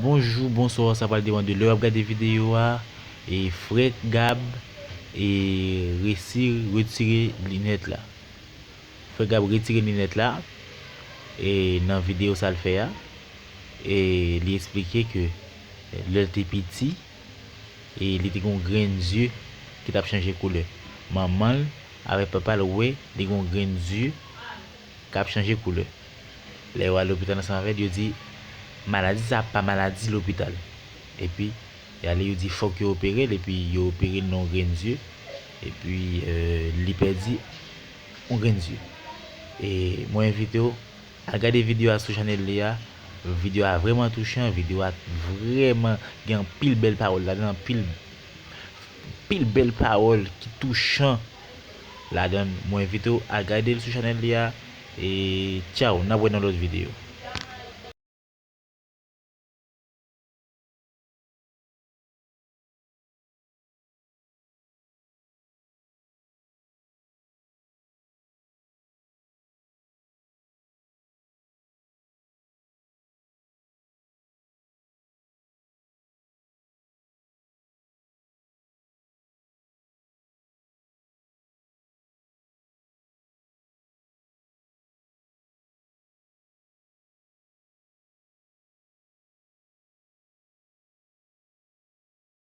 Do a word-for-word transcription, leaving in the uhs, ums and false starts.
Bonjou, bonswa, sa pral depann de lè w ap gade videyo a. E frè Gab e resi retire linèt la. Frè Gab retire linèt la e nan videyo sa l fè a. E li eksplike ke lè l te piti, e li te gen yon grenn zye ki t ap chanje koulè. Manman l avèk papa l wè li gen yon grenn zye k ap chanje koulè. Lè yo al lopital ansanm avè l, yo di maladi sa a pa maladi lopital. Epi y ale, yo di fòk yo opere l, epi yo opere l nan yon grenn zye. Epi euh, li pèdi yon grenn zye. E mwen envite w al gade videyo a sou chanèl li a. Videyo a vrèman touchan, videyo a vrèman gen anpil bèl pawòl ladan, anpil pil bèl pawòl ki touchan ladan. Mwen envite w al gade l sou chanèl li a. E tchaw, n ap wè nan lòt videyo.